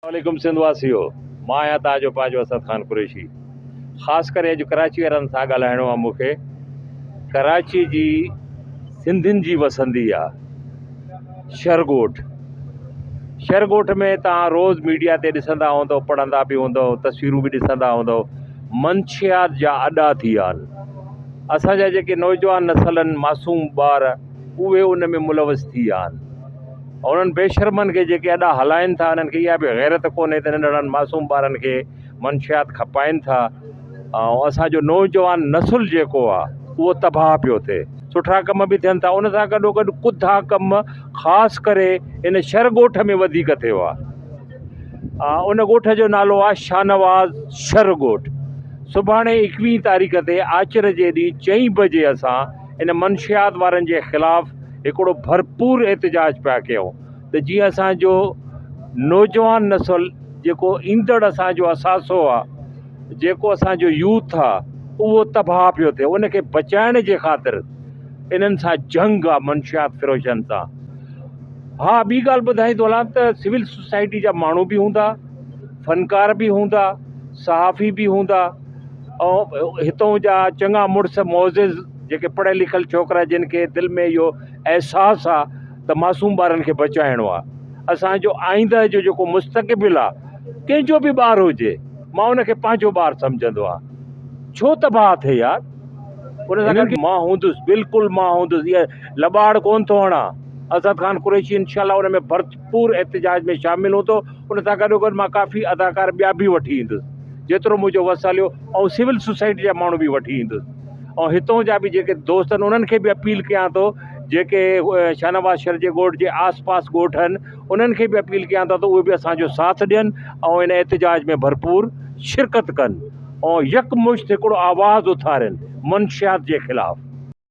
عليڪم سنڌ واسيو مان آهيان توهان جو پنهنجو اسد خان قريشي خاص ڪري اڄ ڪراچي وارن سان ڳالهائڻو آهي مون کي ڪراچي جي سنڌين جي وسندي آ شھر ڳوٺ شھر ڳوٺ ۾ توهان روز ميڊيا تي ڏسندا هوندو پڙهندا به هوندو تصويرون به ڏسندا هوندو منشيات جا اڏا ٿي ويا آهن اسان جا جيڪي نوجوان نسل آهن معصوم ٻار اهي ان ۾ ملوث ٿي ويا آهن انهن بيشرمن کي جيڪي اڏا هلائين ٿا انهن کي اها به غيرت ڪونهي ته ننڍڙن معصوم ٻارن کي منشيات کپائين ٿا ۽ اسان جو نوجوان نسل جيڪو آ اهو تباهه پيو ٿئي. سٺا ڪم به ٿين ٿا ان سان گڏو گڏ ڪڌا ڪم خاص ڪري ان شھر ڳوٺ ۾ وڌيڪ ٿيو آ ان ڳوٺ جو نالو آ شاهنواز شھر ڳوٺ سڀاڻي ايڪويهين تاريخ تي آچر جي ڏينهن چئين بجي اسان ان منشيات وارن جي خلاف هڪڙو ڀرپور احتجاج پيا ڪيون ته جيئن اسان جو نوجوان نسل جيڪو ايندڙ اسان جو اثاثو آ جيڪو اسان جو يوٿ آ اهو تباهه پيو ٿئي ان کي بچائڻ جي خاطر انهن سان جنگ آ منشيات فروشن سان ها ٻي ڳالهه ٻڌائيندو هلان ته سول سوسائٽي جا ماڻهو به هوندا فنڪار به هوندا صحافي به هوندا ۽ هتون جا چڱا مڙس معزز جيڪي پڙهيل لکيل ڇوڪرا جن کي دل ۾ اهو احساس آ ته معصوم ٻارن کي بچائڻو آ اسان جو آئنده جو جيڪو مستقبل آ ڪنهن جو به ٻار هجي مان ان کي پنهنجو ٻار سمجهندو آ ڇو تباهه ٿئي يار ان سان گڏ مان هوندس بلڪل مان هوندس اها لٻاڙ ڪون ٿو هڻان اسد خان قريشي انشاء الله ان ۾ ڀرپور احتجاج ۾ شامل هوندو ان سان گڏو گڏ مان ڪافي اداڪار ٻيا به وٺي ايندس جيترو منهنجو وس هليو ۽ سول سوسائٽي جا ماڻهو به وٺي ايندس ۽ هتون جا به جيڪي دوست آهن انهن کي به اپيل ڪيان ٿو جيڪي شاهنواز شھر جي ڳوٺ جي آس پاس ڳوٺ آهن انهن کي به اپيل ڪيان ٿو ته اهي به اسان جو ساٿ ڏين ۽ ان احتجاج ۾ ڀرپور شرڪت ڪن ۽ يڪ مشت هڪڙو آواز اٿارين منشيات جي خلاف.